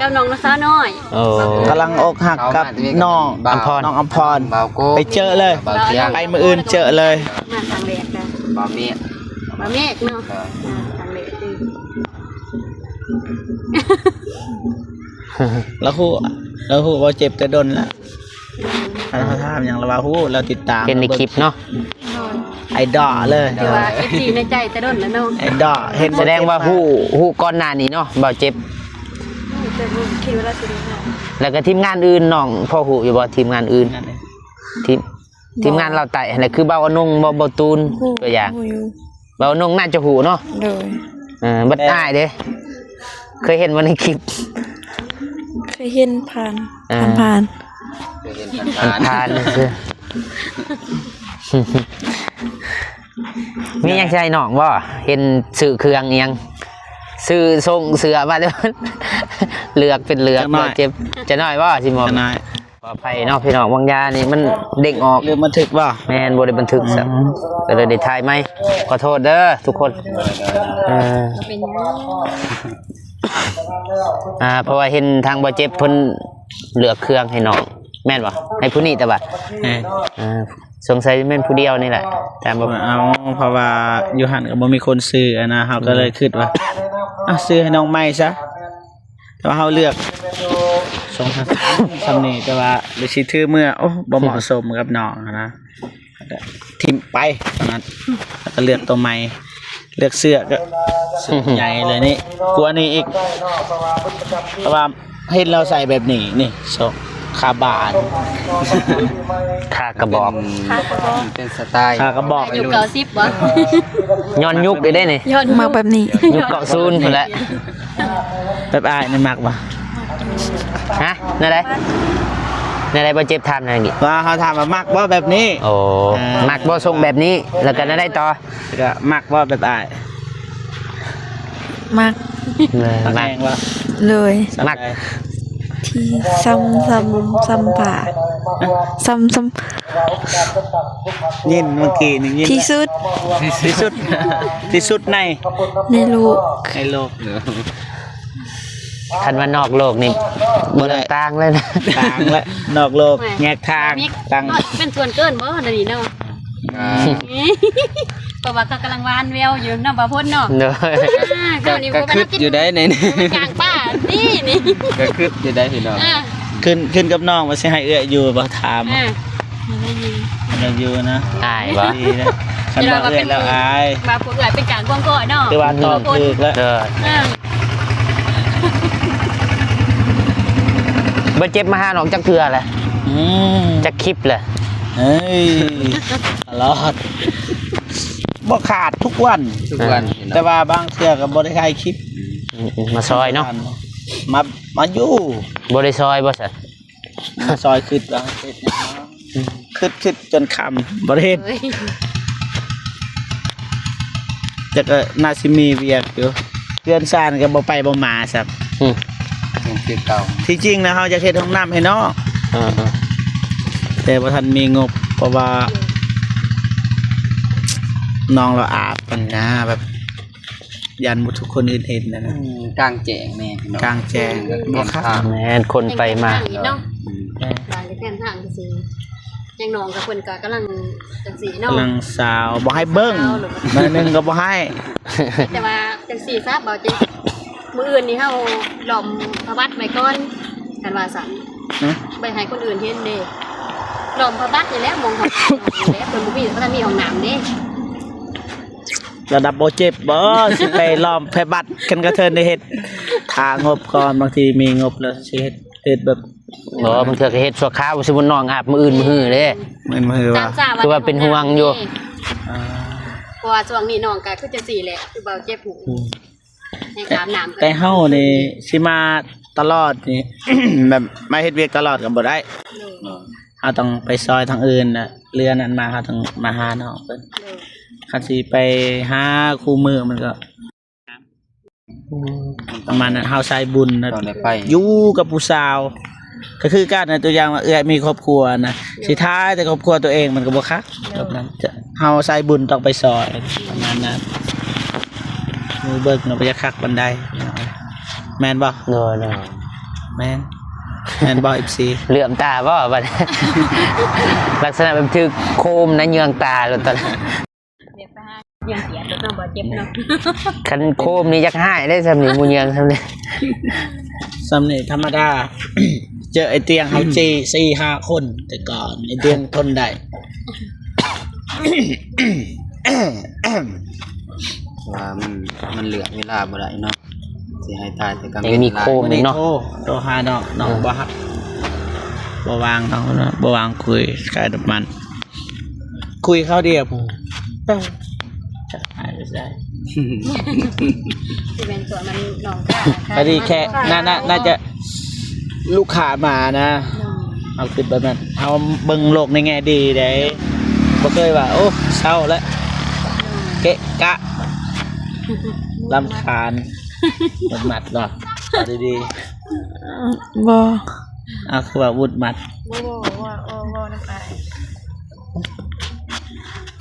ກັບນ້ອງສາວນ້ອຍ. ໂອ້ ກຳລັງອົກຫັກກັບນ້ອງອຳພອນ ນ້ອງອຳພອນ ໄປເຈີເລີຍ ໄປມື້ອື່ນເຈີເລີຍ. ມາຄັ້ງແລກກະ ບ່າວເມກ ບ່າວເມກເນາະ. ອ່າ ຄັ້ງແລກຄື ລາວຮູ້ ລາວຮູ້ວ່າເຈັບແຕ່ດົນລະ. ອືມ ຖ້າຖາມຫຍັງລາວວ່າຮູ້ ລາວຕິດຕາມ ເຫັນໃນຄລິບເນາະ. ໂດຍ ໄອດອລເລີຍ ຖືວ່າເອັຟຊີໃນໃຈແຕ່ດົນລະເນາະ. ໄອດອລ ເຫັນ ສະແດງວ່າຮູ້ ຮູ້ກ່ອນໜ້ານີ້ເນາະ ບ່າວເຈັບ. ຮູ້ ແຕ່ບໍ່ຄິດວ່າລາວຊິໄດ້ເນາະ. ແລ້ວກໍທີມງານອື່ນ ນ້ອງພໍຮູ້ຢູ່ບໍ່? ທີມງານອື່ນ ທີມ ທີມງານລາວໃຕ້ຫັ້ນແຫຼະ ຄືບ່າວອານົງ ບ່າວ ບ່າວຕູນ ຮູ້ ຕົວຢ່າງ ຮູ້ຢູ່. ບ່າວອານົງໜ້າຈະຮູ້ເນາະ. ໂດຍ ເອີ ບັດອ້າຍເດ້ ເຄີຍເຫັນບໍ່ໃນຄລິບ? ເຄີຍເຫັນຜ່ານ ເອີ ຜ່ານໆ ເຄີຍເຫັນຜ່ານໆ ຜ່ານໆຊື່. ມີຫຍັງຊິໃຫ້ນ້ອງບໍ່? ເຫັນຊື້ເຄື່ອງອີ່ຫຍັງ ຊື້ສົ່ງເສື້ອມາແລ້ວ ເລືອກເປັນເລືອກ ຈັກໜ້ອຍ ບໍ່ເຈັບ ຈັກໜ້ອຍບໍ່ ຊິມອບ ຈັກໜ້ອຍ. ຂໍອະໄພເນາະພີ່ນ້ອງ ວາງຢານີ້ມັນເດ້ງອອກ ຫຼືບັນທຶກບໍ່? ແມ່ນ ບໍ່ໄດ້ບັນທຶກຊ້ຳ. ອືມ ກໍເລີຍໄດ້ຖ່າຍໃໝ່ ຂໍໂທດເດີທຸກຄົນ. ເອີ ບໍ່ເປັນຫຍັງ ອ່າ ເພາະວ່າເຫັນທາງບ່າວເຈັບເພິ່ນເລືອກເຄື່ອງໃຫ້ນ້ອງ ແມ່ນບໍ່? ໃຫ້ຜູ້ນີ້ແຕ່ວ່າ ເອີ ອ່າ ສົງໄສແມ່ນຜູ້ດຽວນີ້ແຫຼະ ຕາມບໍ່ ເອົາ ເພາະວ່າຢູ່ຫັ້ນກໍບໍ່ມີຄົນຊື້ຫັ້ນນະ ເຮົາກໍເລີຍ ອືມ ຄິດວ່າ ອ່ະ ຊື້ໃຫ້ນ້ອງໃໝ່ຊະ. ແຕ່ວ່າເຮົາເລືອກສອງສາມ ຊ່ຳນີ້ ແຕ່ວ່າໄດ້ຊິຖືເມືອ ໂອ້ ບໍ່ເໝາະສົມກັບນ້ອງຫັ້ນນະ ຖິ້ມໄປຕອນນັ້ນ ແລ້ວກໍເລືອກໂຕໃໝ່ ເລືອກເສື້ອກໍເສື້ອໃຫຍ່ເລີຍນີ້ ກວ່ານີ້ອີກ ເພາະວ່າເຫັນລາວໃສ່ແບບນີ້ ນີ້ ສອງ ຂາບານ ຂາກະບອກ ເປັນ ຂາກະບອກ ເປັນສະໄຕລ໌ ຂາກະບອກ ອາຍຸເກົ້າສິບບໍ່? ຍ້ອນຍຸກໄດ້ນີ້ ຍ້ອນຍຸກ ມັກແບບນີ້ ຍຸກເກົ້າສູນພຸ້ນແຫຼະ. ແບບອ້າຍນີ້ມັກບໍ່? ຮະ? ແນວໃດ? ແນວໃດ? ບໍ່ເຈັບຖາມແນວນີ້ ວ່າເຮົາຖາມວ່າມັກບໍ່ແບບນີ້? ໂອ້ ອ່າ ມັກບໍ່ຊົງແບບນີ້? ແລ້ວກໍແນວໃດຕໍ່? ແລ້ວກໍມັກບໍ່ແບບອ້າຍ? ມັກ ເອີ ມັກ ມັກແຮງບໍ່? ໂດຍ ມັກ ທີ່ຊ້ຳ ຊ້ຳ ຊ້ຳຜ້າ ຊ້ຳ ຊ້ຳ ຍິນເມື່ອກີ້ນີ້ ຍິນ ທີ່ສຸດ ທີ່ສຸດ ທີ່ສຸດໃນ ໃນໂລກ ໃນໂລກ. ຄັນວ່ານອກໂລກນີ້ບໍ່ໄດ້ ຕ່າງເລີຍນະ ຕ່າງລະ ນອກໂລກ ແຍກທາງ ຕ່າງ ເປັນສ່ວນເກີນບໍ່ດຽວນີ້ເນາະ? ອ່າ ເພາະວ່າເຂົາກຳລັງຫວ່ານແວວຢູ່ເນາະ ບ່າວພົນເນາະ. ໂດຍ ອ່າ ກໍຄິດຢູ່ໄດ໋ໃນນີ້ ກາງປ່ານີ້ນີ້ ກໍຄິດຢູ່ໄດ໋ພີ່ນ້ອງ ອ່າ ຂຶ້ນ ຂຶ້ນກັບນ້ອງວ່າຊິໃຫ້ເອື້ອຍຢູ່ບໍ່ ຖາມ ອ່າ ໃຫ້ຢູ່ນະ ອາຍບໍ່ ດີນະ ຄັນວ່າເອື້ອຍແລ້ວອາຍ ວ່າພວກເອື້ອຍເປັນກາງກວມກ້ອຍເນາະ ຄືວ່າຕອບຖືກແລ້ວ ເອີ ອ່າ ບໍ່ເຈັບມາຫານ້ອງຈັກເທື່ອແຫຼະ ອືມ ຈັກຄລິບແຫຼະ ເອີຍ ຕະຫຼອດ ບໍ່ຂາດທຸກວັນ ທຸກວັນ ອ່າ ແຕ່ວ່າບາງເທື່ອກໍບໍ່ໄດ້ຖ່າຍຄລິບ ອືມ ມາຊ່ອຍເນາະ ມາ ມາຢູ່ ບໍ່ໄດ້ຊ່ອຍບໍ່ຊະ? ຊອຍຄິດວ່າເຮັດຫຍັງເນາະ ອືມ ຄິດ ຄິດຈົນຄ່ຳບໍ່ໄດ້ເຮັດ ເອີຍ ແຕ່ກໍໜ້າຊິມີວຽກຢູ່ ເຮືອນຊານກໍບໍ່ໄປບໍ່ມາຊ້ຳ ອືມ ຍັງຄືເກົ່າ ທີ່ຈິງນະ ເຮົາຢາກເຮັດຫ້ອງນ້ຳໃຫ້ນ້ອງ ເອີໆ ແຕ່ບໍ່ທັນມີງົບ ເພາະວ່ານ້ອງລາວອາບຫັ້ນນະ ແບບ ຢ້ານບໍ່ທຸກຄົນອື່ນເຫັນນະ ອືມ ກາງແຈ້ງແດ່ພີ່ນ້ອງ ກາງແຈ້ງ ອືມ ບໍ່ຄັກ ແມ່ນ ຄົນໄປມາ ເນາະ ອືມ ບາງແຄມທາງຈັ່ງຊີ້ ຢ່າງນ້ອງກັບເພິ່ນກໍກຳລັງຈັ່ງຊີ້ເນາະ ກຳລັງສາວ ບໍ່ໃຫ້ເບິ່ງ ໜ້ອຍໜຶ່ງກໍບໍ່ໃຫ້ ແຕ່ວ່າຈັ່ງຊີ້ຊະ ເບົາຈິ ມື້ອື່ນນີ້ເຮົາລ້ອມຜ້າບັດໄວ້ກ່ອນ ຄັນວ່າຊັ້ນ ຮະ ໄປໃຫ້ຄົນອື່ນເຫັນເດ້ ລ້ອມຜ້າບັດນີ້ແຫຼະ ໝ່ອງຫ້ອງນ້ຳນີ້ແຫຼະ ເພິ່ນບໍ່ມີ ບໍ່ທັນມີຫ້ອງນ້ຳເດ້. ລະດັບບໍ່ເຈັບບໍ່ ຊິໄປລ້ອມແຜ່ບັດ ຄັນກະເທີນໄດ້ເຮັດ ຖ້າງົບກ່ອນ ບາງທີມີງົບແລ້ວຊິເຮັດ ເຮັດແບບ ບໍ່ ບາງເທື່ອກໍເຮັດຊົ່ວຄາວ ສົມມຸດນ້ອງອາບມື້ອື່ນມື້ຮືເດ້ ມື້ອື່ນມື້ຮືວ່າ ຄືວ່າເປັນຫ່ວງຢູ່ ອ່າ ເພາະວ່າຊ່ວງນີ້ນ້ອງກໍຄືຈັ່ງຊີ້ແຫຼະ ຄືເບົາເຈັບຫູ ອືມ ໃຫ້ອາບນ້ຳ ແຕ່ເຮົານີ້ຊິມາຕະຫຼອດນີ້ ແບບມາເຮັດວຽກຕະຫຼອດກໍບໍ່ໄດ້ ໂດຍ ເຮົາຕ້ອງໄປຊ່ອຍທາງອື່ນນະ ເລື່ອນນັ້ນມາເຮົາຕ້ອງມາຫານ້ອງເພິ່ນ ໂດຍ ຄັນຊິໄປຫາຄູ່ມື້ມັນກໍ ອືມ ປະມານນັ້ນ ເຮົາສາຍບຸນນະ ຕ້ອງໄດ້ໄປ ຢູ່ກັບຜູ້ສາວ ກໍຄືກັນນະ ຕົວຢ່າງວ່າເອື້ອຍມີຄອບຄົວນະ ຊິຖ່າຍແຕ່ຄອບຄົວຕົວເອງມັນກໍບໍ່ຄັກ ແບບນັ້ນ ເຮົາສາຍບຸນຕ້ອງໄປຊ່ອຍ ປະມານນັ້ນ ມືເບິ່ງນະ ບໍ່ຢາກຄັກປານໃດ ແມ່ນບໍ່? ໂດຍໆ ແມ່ນ ແມ່ນບໍ່ ເອັຟຊີ? ເຫຼື້ອມຕາບໍ່ບັດ ລັກສະນະແບບຖືກໂຄມນະ ເຍືອງຕາໂລດຕອນ ແບບໄປຫາເຍືອງກຽດໂລດເນາະ ບໍ່ເຈັບເນາະ ຄັນໂຄມນີ້ຢາກຮ້າຍເດ້ ຊ່ຳນີ້ໝູ່ເຍືອງຊ່ຳນີ້ ຊ່ຳນີ້ທຳມະດາ ເຈີໄອ້ຕຽງເຮົາ ອືມ ຈີ່ສີ່ຫ້າຄົນ ແຕ່ກ່ອນໄອ້ຕຽງທົນໄດ້ ວ່າມັນ ມັນເລືອກເວລາບໍ່ໄດ້ເນາະ ຊິໃຫ້ຖ່າຍແຕ່ກາງເວັນ ມີໂຄມອີກເນາະ ໂທ ໂທຫານ້ອງ ນ້ອງ ເອີ ບໍ່ຮັບ ບໍ່ວ່າງ ນ້ອງ ບໍ່ວ່າງຄຸຍ ຂາຍນ້ຳມັນ ຄຸຍຄາວດຽວ ຈັກຫາຍໄປໃສ ຊິແມ່ນຕົວມັນນ້ອງກະ ພໍດີແຂກ ໜ້າ ໜ້າ ໜ້າຈະລູກຄ້າມານະ ເຮົາຄິດແບບນັ້ນ ເຮົາເບິ່ງໂລກໃນແງ່ດີເດ້ ບໍ່ເຄີຍວ່າ ໂອ້ ເຊົາແລ້ວ ເກະກະ ລຳຄານ ໝຸດໝັດບໍ່ ເວົ້າດີໆ ບໍ່ ອ້າວ ຄືວ່າໝຸດໝັດ ບໍ່ ບໍ່ ເວົ້າ ເວົ້າ ເວົ້ານຳອ້າຍ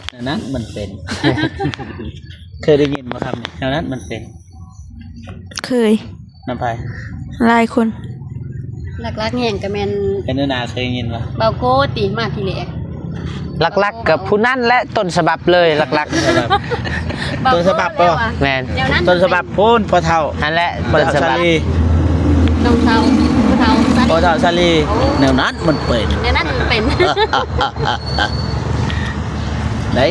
ແນວນັ້ນມັນເປັນ ເຄີຍໄດ້ຍິນບໍ່ຄຳນີ້ ແນວນັ້ນມັນເປັນ ເຄີຍ ນຳໃຜ? ຫຼາຍຄົນ ຫຼັກໆແຮ່ງກໍແມ່ນ ເປັນໜ້າເຄີຍໄດ້ຍິນບໍ່? ເບົາໂກຕິມາທີແລກ ຫຼັກໆກໍຜູ້ນັ້ນແຫຼະ ຕົ້ນສະບັບເລີຍ ຫຼັກໆ ຕົ້ນສະບັບບໍ່? ແມ່ນ ຕົ້ນສະບັບພຸ້ນ ພໍ່ເຖົ້າ ຫັ້ນແຫຼະ ຕົ້ນສະບັບ ນ້ອງເຖົ້າ ພໍ່ເຖົ້າສາລີ ໂອ້ ແນວນັ້ນມັນເປັນ ແນວນັ້ນມັນເປັນ ໄດ້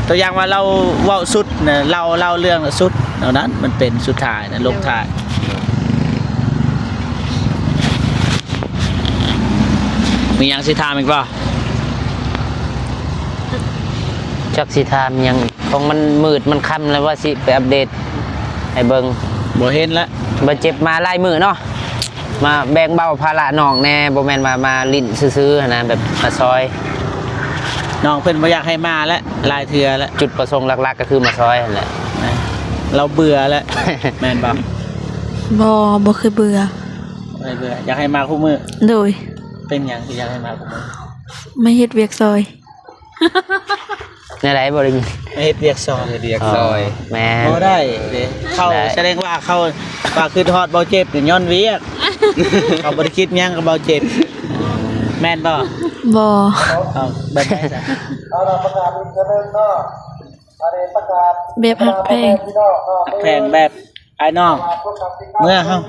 ຕົວຢ່າງວ່າລາວເວົ້າສຸດນະ ເລົ່າ ເລົ່າເລື່ອງສຸດ ເທົ່ານັ້ນມັນເປັນສຸດທ້າຍນະ ລົງທ້າຍ ມີຫຍັງຊິຖາມອີກບໍ່? ຈັກຊິຖາມຫຍັງອີກ ຂອງມັນມືດມັນຄ່ຳແລ້ວ ວ່າຊິໄປອັບເດດໃຫ້ເບິ່ງ ບໍ່ເຫັນລະ ບາດເຈັບມາຫຼາຍມື້ເນາະ ມາແບ່ງເບົາພາລະນ້ອງແດ່ ບໍ່ແມ່ນວ່າມາຫຼິ້ນຊື່ໆຫັ້ນນະ ແບບມາຊ່ອຍ ນ້ອງເພິ່ນບໍ່ຢາກໃຫ້ມາແລ້ວ ຫຼາຍເທື່ອແລ້ວ ຈຸດປະສົງຫຼັກໆກໍຄືມາຊ່ອຍຫັ້ນແຫຼະ ລາວເບື່ອແລ້ວ ແມ່ນບໍ່? ບໍ່ ບໍ່ເຄີຍເບື່ອ ບໍ່ເຄີຍເບື່ອ ຢາກໃຫ້ມາຄູ່ມື້ ໂດຍ ເປັນຫຍັງຄືຢາກໃຫ້ມາຄູ່ມື້? ມາເຮັດວຽກຊ່ອຍ ແນວໃດບໍ່ໄດ້ຍິນ ມາເຮັດວຽກຊ່ອຍ ເຮັດວຽກຊ່ອຍ ອໍ ແມ່ນ ບໍ່ໄດ້ເດ້ ເຂົ້າ ໄດ້ ສະແດງວ່າເຂົາ ວ່າຄິດຮອດເບົາເຈັບນີ້ຍ້ອນວຽກ ເຂົາບໍ່ໄດ້ຄິດຫຍັງກັບເບົາເຈັບ ແມ່ນບໍ່? ບໍ່ ເອົາແບບໃດຊະ? ແບບຮັກແພງ ຮັກແພງແບບ ອ້າຍນ້ອງ ເມືອເຮົາ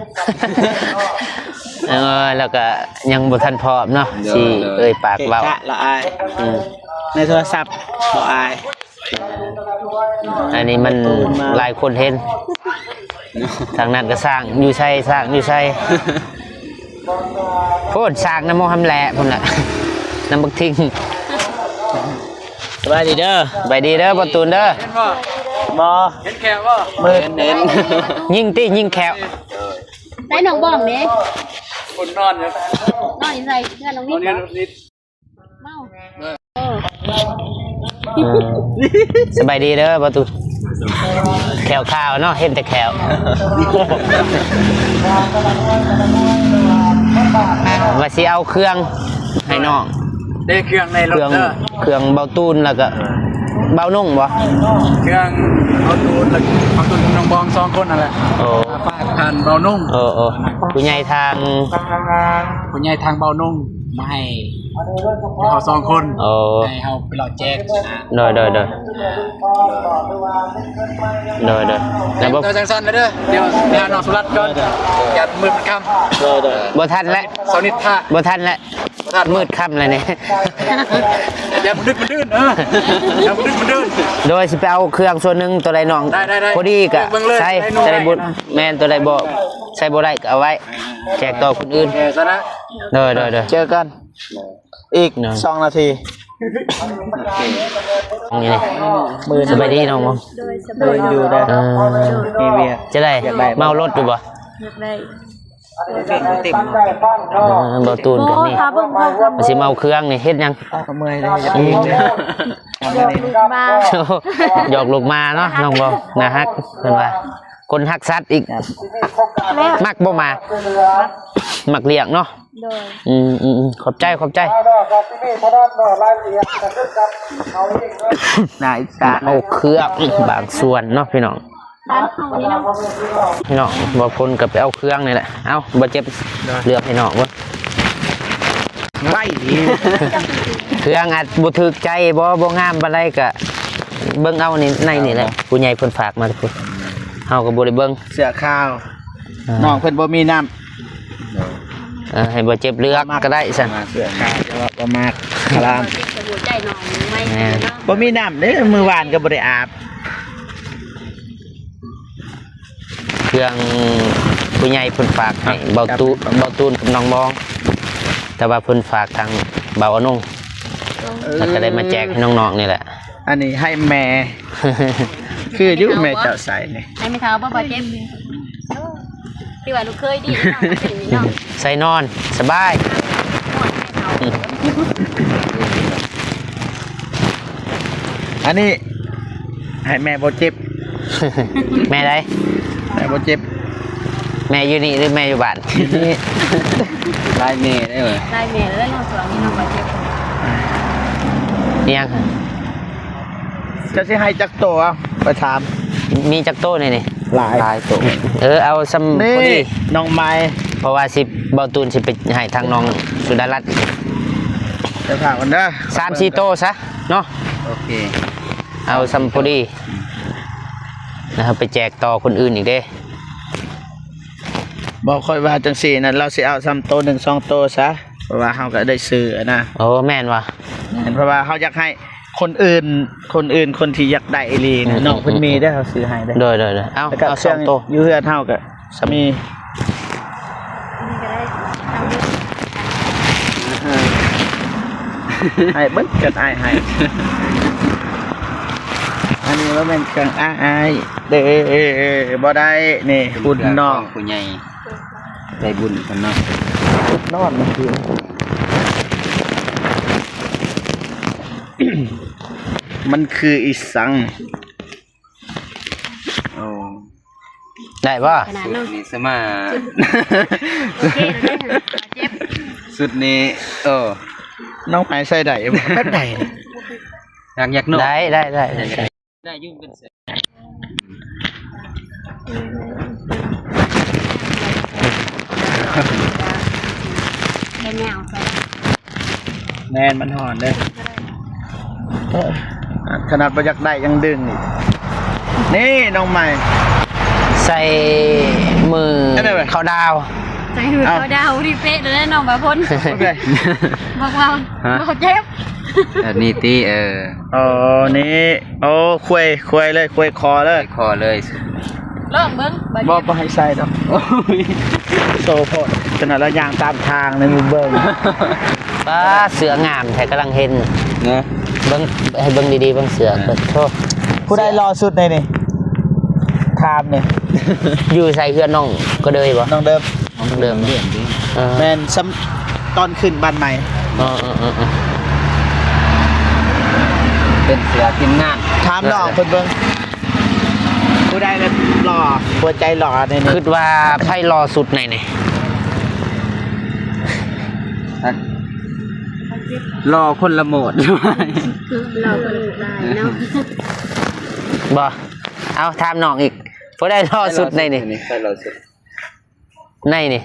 ເອີ ແລ້ວກະຍັງບໍ່ທັນພ້ອມເນາະ ໂດຍ ຊິເອີ່ຍປາກເວົ້າ ເກະກະລະອາຍ ອືມ ໃນໂທລະສັບບໍ່ອາຍ. ອັນນີ້ມັນຫຼາຍຄົນເຫັນ ທາງນັ້ນກໍສ້າງຢູ່ໃສ ສ້າງຢູ່ໃສ ໂພດ ສ້າງນຳໝໍຫຳແຫຼະພຸ້ນລະ ນຳບັກທິງ. ສະບາຍດີເດີ ສະບາຍດີເດີ ບໍ່ຕູນເດີ ເຫັນບໍ່? ບໍ່ ເຫັນແຂ້ວບໍ່? ມືດ ເຫັນ ເຫັນ ຍິງຕິ ຍິງແຂ້ວ ໃສ່ນ້ອງບອງເດ້ ຄົນນອນຢູ່ ນອນຢູ່ໃສ? ເຮືອນນ້ອງນິດບໍ່? ເມົາ ເອີ ເອີ ສະບາຍດີເດີບໍ່ຕູນ ແຂ້ວຂາວເນາະ ເຫັນແຕ່ແຂ້ວ ວ່າຊິເອົາເຄື່ອງໃຫ້ນ້ອງ ເດ້ເຄື່ອງໃນລົດເດີ ເຄື່ອງເບົາຕູນ ແລ້ວກໍເບົານົງບໍ່? ເຄື່ອງເບົາຕູນ ແລ້ວເບົາຕູນກັບນ້ອງບອງສອງຄົນນັ້ນແຫຼະ ໂອ້ ຝາກຜ່ານເບົານົງ ເອີໆ ຜູ້ໃຫຍ່ທາງ ຜູ້ໃຫຍ່ທາງເບົານົງ ມາໃຫ້ເຮົາສອງຄົນ ໂອ້ ໃຫ້ເຮົາໄປເລາະແຈກນະ ໂດຍໆໆ ໂດຍໆ ແລ້ວບໍ່ ຈັ່ງຊັ້ນເດີ ດຽວໄປຫານ້ອງສຸລັດກ່ອນ ຢ່າມືດຄ່ຳ ໂດຍໆ ບໍ່ທັນແລ້ວ ສາວນິດຖ້າ ບໍ່ທັນແລ້ວ ບໍ່ທັນ ມືດຄ່ຳແລ້ວນີ້ ຢ່າມັນດຶກມັນດື່ນ ເອີ ຢ່າມັນດຶກມັນດື່ນ ໂດຍຊິໄປເອົາເຄື່ອງສ່ວນໜຶ່ງ ໂຕໃດນ້ອງ ໄດ້ໆໆ ພໍດີກະ ເບິ່ງເລີຍ ໃສ່ ໂຕໃດບໍ່ ແມ່ນ ໂຕໃດບໍ່ ໃສ່ບໍ່ໄດ້ກໍເອົາໄວ້ ແຈກຕໍ່ຄົນອື່ນ ເອີ ຊັ້ນນະ ໂດຍໆໆ ເຈີກັນ ອີກ ເນາະ ສອງນາທີ ນີ້ ມື້ ສະບາຍດີນ້ອງ ໂດຍ ສະບາຍດີ ຢູ່ເດີ ເອີ ມີວຽກ ຈະໄດ້ ຢາກໄດ້ ເມົາລົດຢູ່ບໍ່? ຢາກໄດ້ ເຕັມ ເອີ ບໍ່ຕູນກັນນີ້ ໂອ້ ຖ້າເບິ່ງ ວ່າຊິເມົາເຄື່ອງນີ້ ເຮັດຫຍັງ? ເອົາ ກໍເມື່ອຍເລີຍ ອືມ ຢາກໄດ້ ຢອກລູກມາ ຢອກລູກມາເນາະ ນ້ອງບໍ່ ໜ້າຮັກ ເພິ່ນວ່າ ຄົນຮັກສັດອີກ ແລ້ວ ມັກບໍ່ໝາ? ມັກ ມັກລ້ຽງເນາະ ໂດຍ ອືມໆໆ ຂອບໃຈ ຂອບໃຈ ໜ້າອິດສາ ເອົາເຄື່ອງບາງສ່ວນເນາະພີ່ນ້ອງ ບ້ານເຮົານີ້ເນາະ ພີ່ນ້ອງ ບໍ່ພົນກໍໄປເອົາເຄື່ອງນີ້ແຫຼະ ເອົ້າ ບໍ່ເຈັບ ໂດຍ ເລືອກໃຫ້ນ້ອງເບິ່ງ ໄວດີ ເຄື່ອງອາດບໍ່ຖືກໃຈ ບໍ່ ບໍ່ງາມປານໃດ ກະເບິ່ງເອົາໃນນີ້ແຫຼະ ຜູ້ໃຫຍ່ເພິ່ນຝາກມາ ເຮົາກໍບໍ່ໄດ້ເບິ່ງ ເສື້ອຂາວ ອ່າ ນ້ອງເພິ່ນບໍ່ມີນ້ຳ ເອີ ໃຫ້ບໍ່ເຈັບເລືອກກໍໄດ້ຊັ້ນ ເສື້ອຂາວ ແຕ່ວ່າບໍ່ມັກຄະລາມ ແມ່ນ ບໍ່ມີນ້ຳເດ້ ມື້ວານກໍບໍ່ໄດ້ອາບ ເຄື່ອງຜູ້ໃຫຍ່ເພິ່ນຝາກໃຫ້ ເບົາຕູນ ເບົາຕູນກັບນ້ອງບອງ ແຕ່ວ່າເພິ່ນຝາກທາງເບົາອານົງ ເອີ ແລ້ວກໍໄດ້ມາແຈກໃຫ້ນ້ອງໆນີ້ແຫຼະ ອັນນີ້ໃຫ້ແມ່ ຄືຢູ່ແມ່ເຈົ້າໃສ່ນີ້ ໃຫ້ແມ່ເຖົ້າບໍ່ ບໍ່ເຈັບ ຖືວ່າລູກເຂີຍດີເນາະ ໃສ່ນອນສະບາຍ ອັນນີ້ໃຫ້ແມ່ບໍ່ເຈັບ ແມ່ໃດ? ແມ່ບໍ່ເຈັບ ແມ່ຢູ່ນີ້ຫຼືແມ່ຢູ່ບ້ານ? ຢູ່ນີ້ ລາຍແມ່ເດີ ລາຍແມ່ເດີ ນ້ອງສວນນີ້ນ້ອງບໍ່ເຈັບ ອີຫຍັງ? ເຈົ້າຊິໃຫ້ຈັກໂຕ? ເອົາໄປຖາມ ມີຈັກໂຕໃນນີ້? ຫຼາຍ ຫຼາຍໂຕ ເອີ ເອົາຊ່ຳພໍດີ ນ້ອງໄມ້ ເພາະວ່າຊິ ເບົາຕູນຊິໄປໃຫ້ທາງນ້ອງສຸດາລັດ ເຈົ້າຖາມກັນເດີ ສາມສີ່ໂຕຊະເນາະ ໂອເຄ ເອົາຊ່ຳພໍດີ ແລ້ວເຮົາໄປແຈກຕໍ່ຄົນອື່ນອີກເດ້ ບໍ່ ຂ້ອຍວ່າຈັ່ງຊີ້ນະ ລາວຊິເອົາຊ່ຳໂຕໜຶ່ງສອງໂຕຊະ ເພາະວ່າເຮົາກໍໄດ້ຊື້ຫັ້ນນະ ໂອ້ ແມ່ນວ່າ ແມ່ນ ເພາະວ່າເຮົາຢາກໃຫ້ ຄົນອື່ນ ຄົນອື່ນ ຄົນທີ່ຢາກໄດ້ອີ່ຫຼີນະ ອືມ ນ້ອງເພິ່ນມີເດ້ ເຮົາຊື້ໃຫ້ເດ້ ໂດຍໆໆ ເອົາ ແລ້ວກໍເອົາສອງໂຕ ຢູ່ເຮືອນເຮົາກໍມີ ນີ້ກໍໄດ້ ເອົາເບິດ ໃຫ້ເບິດກັນ ອ້າຍໃຫ້ ອັນນີ້ບໍ່ແມ່ນເຄື່ອງອ້າຍເດ້ ບໍ່ໄດ້ ນີ້ ເປັນ ຮຸ່ນເນາະ ເຄື່ອງຂອງຜູ້ໃຫຍ່ ໃຈບຸນເພິ່ນເນາະ ນອນມັນຄື ມັນຄືອີສັງ? ໂອ້ ໄດ້ບໍ່? ຂະໜາດນັ້ນ ຊຸດນີ້ສະມາ ໂອເຄ ເຈັບ ຊຸດນີ້ ໂອ້ ນ້ອງໄປໃສ່ໄດ້ບໍ່? ແບບໃດນີ້? ຢາກ ຢາກນອນ ໄດ້ ໄດ້ ໄດ້ ໄດ້ ໄດ້ຢູ່ ເປັນແສນ ແມ່ນ ມັນຮ້ອນເດ້ ເອີ ຂະໜາດບໍ່ຢາກໄດ້ຍັງດຶງອີກ ນີ້ນ້ອງໃໝ່ ໃສ່ມື້ເຂົ້າດາວ ໃສ່ມື້ເຂົ້າດາວ ພໍດີເປະເລີຍເນາະ ບ່າວພົນ ໂອເຄ ບອກວ່າ ຮະ? ບໍ່ເຈັບ ແບບນີ້ຕິ ເອີ ໂອ້ ນີ້ ໂອ້ ຄວາຍ ຄວາຍເລີຍ ຄວາຍຄໍເລີຍ ຄໍເລີຍ ລອງເບິ່ງ ບໍ່ ບໍ່ໃຫ້ໃສ່ດອກ ໂອ້ຍ ໂຊໂພດ ຂະໜາດລາວຍ່າງຕາມທາງໃນໝູ່ເບິ່ງ ປ້າ ເສື້ອງາມແທ້ ກຳລັງເຫັນນະ ເບິ່ງ ໃຫ້ເບິ່ງດີໆ ເບິ່ງເສື້ອ ເອີ ໂທ ຜູ້ໃດຫຼໍ່ສຸດໃນນີ້? ຖາມນີ້ ຢູ່ໃສ ເຮືອນນ້ອງກະເດີຍບໍ່? ນ້ອງເດີມ ນ້ອງເດີມ ເອີ ແມ່ນ ຕອນຂຶ້ນບ້ານໃໝ່ ເອີ ເອີ ເອີ ເອີ ເປັນເສື້ອທີມງານ ຖາມນ້ອງເພິ່ນເບິ່ງ ຜູ້ໃດແບບຫຼໍ່ ຫົວໃຈຫຼໍ່ໃນນີ້ ຄິດວ່າໃຜຫຼໍ່ສຸດໃນນີ້? ຫຼໍ່ຄົນລະໂມດ ຫຼໍ່ຄົນລະໂມດເນາະ ບໍ່ ເອົາ ຖາມນ້ອງອີກ ຜູ້ໃດຫຼໍ່ສຸດໃນນີ້? ໃຜຫຼໍ່ສຸດໃນນີ້?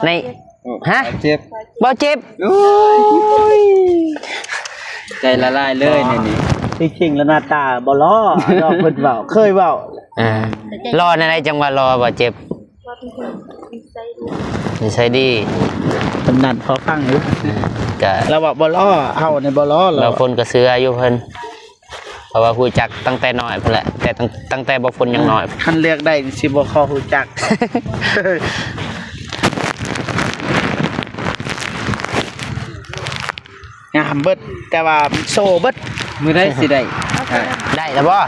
ໃນ ຮະ? ເຈັບ ບໍ່ເຈັບ ໂອ້ຍ ໃຈລະລາຍເລີຍໃນນີ້ ທີ່ຈິງລະໜ້າຕາບໍ່ຫຼໍ່ດອກ ເພິ່ນເວົ້າ ເຄີຍເວົ້າ ອ່າ ຫຼໍ່ແນວໃດຈັ່ງວ່າຫຼໍ່ ບໍ່ເຈັບ? ນິໄສດີ ເພິ່ນນັ້ນພໍຟັງຢູ່ ກະ ລາວວ່າບໍ່ຫຼໍ່ ເຮົານີ້ບໍ່ຫຼໍ່ ລາວຄົນກະເຊື່ອຢູ່ເພິ່ນ ເພາະວ່າຮູ້ຈັກຕັ້ງແຕ່ນ້ອຍພຸ້ນແຫຼະ ແຕ່ຕັ້ງ ຕັ້ງແຕ່ບໍ່ພົນຍັງນ້ອຍ ຄັນເລືອກໄດ້ຊິບໍ່ຂໍຮູ້ຈັກ ງາມເບິດ ແຕ່ວ່າໂຊເບິດ ມື້ໃດຊິໄດ້ ໄດ້ແລ້ວບໍ່?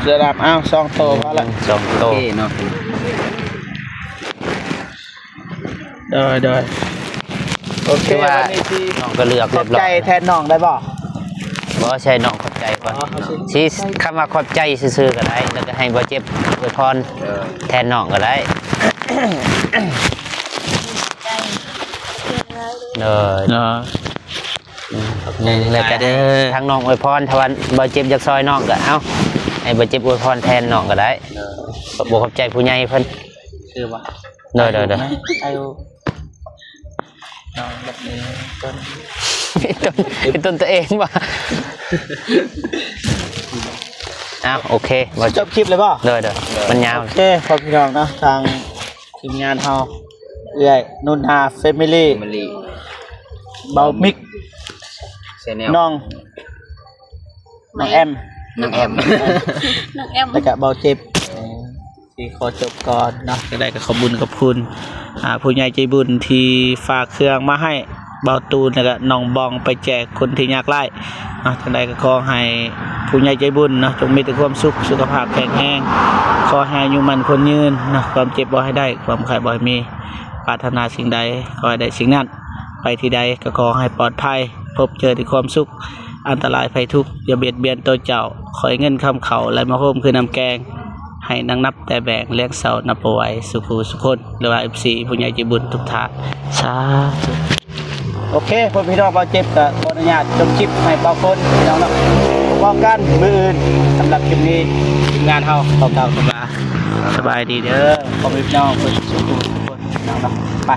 ເສື້ອດຳ ເສື້ອດຳ ອ້າວ ສອງໂຕພໍລະ ສອງໂຕ ໂອເຄເນາະ ໂດຍ ໂດຍ ໂອເຄ ຄືວ່າ ວັນນີ້ຊິ ນ້ອງກໍເລືອກຮຽບຮ້ອຍ ຂອບໃຈແທນນ້ອງໄດ້ບໍ່? ບໍ່ໃຊ່ ນ້ອງຂອບໃຈກ່ອນ ອໍ ຊິ ຄຳວ່າຂອບໃຈຊື່ໆກໍໄດ້ ແລ້ວກໍໃຫ້ບ່າວເຈັບອວຍພອນ ເອີ ແທນນ້ອງກໍໄດ້ ໂດຍ ເນາະ ອືມ ແລ້ວກໍ ເດີ ທາງນ້ອງອວຍພອນ ຖ້າວ່າບ່າວເຈັບຢາກຊ່ອຍນ້ອງກໍເອົາ ໃຫ້ບ່າວເຈັບອວຍພອນແທນນ້ອງກໍໄດ້ ເອີ ຂອບອົກຂອບໃຈຜູ້ໃຫຍ່ເພິ່ນ ຄືວ່າ ໂດຍ ໂດຍ ໂດຍ ໃຫ້ ໃຫ້ ນ້ອງແບບນີ້ ຕົ້ນ ຕົ້ນ ຕົ້ນຕົວເອງວ່າ ອ້າວ ໂອເຄ ຈົບຄລິບເລີຍບໍ່? ໂດຍ ໂດຍ ມັນຍາວ ໂອເຄ ພໍ່ພີ່ນ້ອງເນາະ ທາງທີມງານເຮົາ ເອື້ອຍນຸນາ Family Family ເບົາມິກ Channel ນ້ອງ ນ້ອງແອມ ນ້ອງແອມ ນ້ອງແອມ ແລ້ວກະເບົາເຈັບ ເອີ ຊິຂໍຈົບກ່ອນເນາະ ຈັ່ງໃດກໍຂອບບຸນຂອບຄຸນ ອ່າ ຜູ້ໃຫຍ່ໃຈບຸນທີ່ຝາກເຄື່ອງມາໃຫ້ເບົາຕູນ ແລ້ວກະນ້ອງບອງໄປແຈກຄົນທີ່ຍາກໄຮ້ເນາະ ຈັ່ງໃດກໍຂໍໃຫ້ຜູ້ໃຫຍ່ໃຈບຸນເນາະ ຈົ່ງມີແຕ່ຄວາມສຸກ ສຸຂະພາບແຂງແຮງ ຂໍໃຫ້ອາຍຸໝັ້ນຂວັນຍືນເນາະ ຄວາມເຈັບບໍ່ໃຫ້ໄດ້ ຄວາມໄຂ້ບໍ່ໃຫ້ມີ ປາດຖະໜາສິ່ງໃດຂໍໃຫ້ໄດ້ສິ່ງນັ້ນ ໄປທີ່ໃດກໍຂໍໃຫ້ປອດໄພ ພົບເຈີແຕ່ຄວາມສຸກ ອັນຕະລາຍໄພທຸກ ຢ່າບຽດບຽນໂຕເຈົ້າ ຂໍໃຫ້ເງິນຄຳເຂົ້າໄຫຼມາໂຮມຄືນ້ຳແກງ ໃຫ້ນັ່ງນັບແຕ່ແບ່ງ ລຽງເສົານັບບໍ່ໄຫວ ສູ່ຄູ່ສູ່ຄົນ ຫຼືວ່າ ເອັຟຊີ ຜູ້ໃຫຍ່ໃຈບຸນທຸກທ່ານ ສາທຸ. ໂອເຄ ພໍ່ພີ່ນ້ອງ ເບົາເຈັບກໍຂໍອະນຸຍາດຈົບຄລິບໃຫ້ເບົາຄົນ ພີ່ນ້ອງເນາະ ພົບກັນມື້ອື່ນ ສຳລັບຄລິບນີ້ ທີມງານເຮົາຂໍກ່າວຄຳວ່າ ສະບາຍດີເດີ ພໍ່ແມ່ພີ່ນ້ອງເບິດສູ່ຜູ້ທຸກຄົນ ພີ່ນ້ອງເນາະ ໄປ.